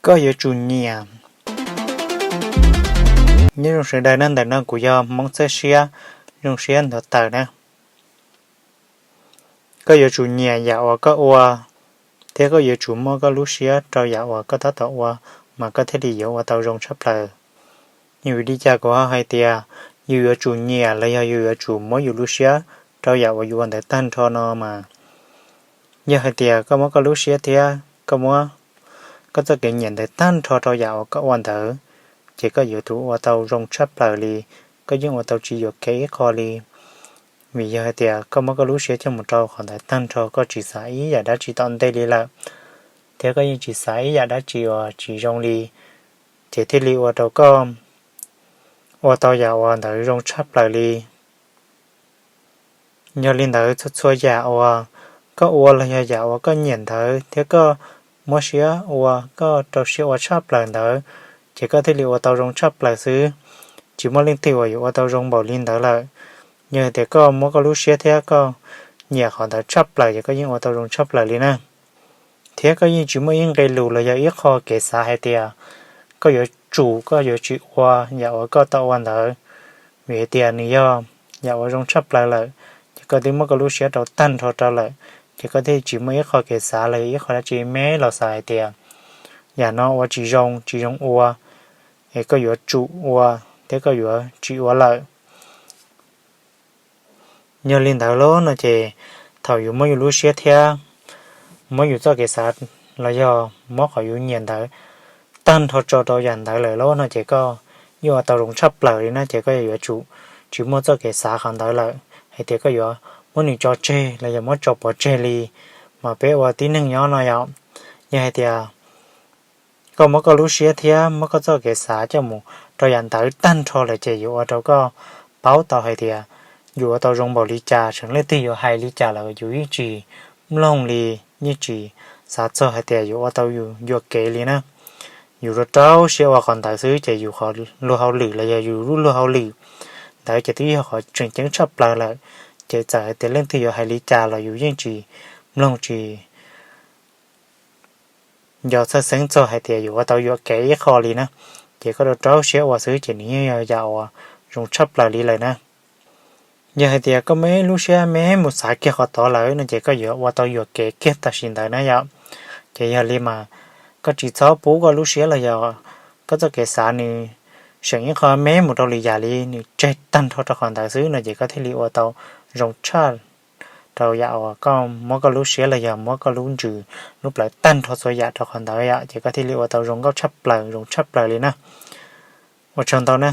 Koj yuav tsum nyiam. Nyob zoo sawv daws na, ntawm no kuv yog Hmoob Txawj Siab, zoo siab ntuas tawm na. Koj yuav tsum nyiam yam uas koj ua, thiab koj yuav tsum muab koj lub siab rau yam uas koj tab tom ua, mas koj thiaj li yuav ua tau zoo tshaj plaws. Vim li cas kuv ho hais tias yus yuav tsum nyiam los yog yus yuav tsum muab yus lub siab rau yam uas yus ua ntawd tag nrho no mas, yog hais tias koj muab koj lub siab thiab koj muab koj txoj kev nyiam ntawd tag nrho rau yam uas koj ua ntawd, ces koj yuav tsum ua tau zoo tshaj plaws li, koj yeej ua tau tsis yuam kev ib qho li. Vim yog hais tias koj muab koj lub siab coj mus rau qhov ntawd tag nrho, koj tsis xav ib yam dab tsi tom ntej li lawm, thiab koj yeej tsis xav ib yam dab tsi uas tsis zoo li, ces thiaj li ua rau koj ua tau yam uas ntawd zoo tshaj plaws li. Yog li ntawd, txhua txhua yam uas koj ua los yog yam uas koj nyiam ntawd thiab koj muab siab ua, koj rau siab ua tshaj plaws ntawd, ces koj thiaj li ua tau zoo tshaj plaws xwb. Tsis muaj leej twg uas yuav ua tau zoo npaum li ntawd lawm. Yog tias koj muab koj lub siab thiab koj nyiam qhov ntawd tshaj plaws ces koj yeej ua tau zoo tshaj plaws li na. Thiab koj yeej tsis muaj ib nqe lus los yog ib qho kev xav hais tias koj yuav tsum, koj yuav tsis ua yam uas koj tau ua ntawd. Vim hais tias nws yog yam uas zoo tshaj plaws lawm, ces koj twb muab koj lub siab rau tag nrho rau lawm, ces koj thiaj tsis muaj ib qho kev xav los yog ib qho dab tsi me los xav hais tias yam no ua tsis zoo, tsis zoo ua, es koj yuav tsum ua thiab koj yuav tsis ua lawm. Yog li ntawd los no ces thaum yus muab yus lub siab thiab muab yus txoj kev xav los yog muab qhov yus nyiam ntawd tag nrho tso rau yam ntawd lawm los no ces koj yeej ua tau zoo tshaj plaws li na. Ces koj yuav tsum tsis muaj txoj kev xav qhov ntawd lawm hais tias koj yuav muab nws tso tseg los yog muab tso pov tseg li, mas peb ua tib neeg nyob no yom, yog hais tias koj muab koj lub siab thiab muab koj txoj kev xav coj mus rau yam ntawd tag nrho lawm ces yuav ua rau koj paub tau hais tias yus ua tau zoo npaum li cas, tseem leej twg yuav hais li cas los yus yeej tsis mloog li, yeej tsis xav txog hais tias yus ua tau yus yuam kev li na. Yus rau rau siab ua qhov ntawd xwb ces yus qhov luag hauj lwm los yog yus lub luag hauj lwm ntawd ces twb yog qhov tseem ceeb tshaj plaws lawm, ces txawm hais tias leej twg yuav hais li cas los yus yeej tsis mloog tsis nco txhawj xeeb txog hais tias yus ua tau yuam kev ib qho li na. Ces koj rau rau siab ua xwb ces nws yeej yog yam uas zoo tshaj plaws li lawm na. Yog hais tias koj me lub siab me mus xav kiag qhov tod lawm no ces koj yuav ua tau yuam kev kiag tam sim ntawd na yom. Ces yog li mas koj tsis txhob pub koj lub siab los yog koj txoj kev xav nws seem ib qho me mus rau lwm yam li, nws tseg tag nrho rau qhov ntawd xwb no ces koj thiaj li ua tau zoo tshaj rau yam uas koj muab koj lub siab los yog muab koj lub ntsws lub plawv tag nrho txhua yam rau qhov ntawd yom, ces koj thiaj li ua tau zoo nkauj tshaj plaws, zoo tshaj plaws li na. Ua tsaug ntau na.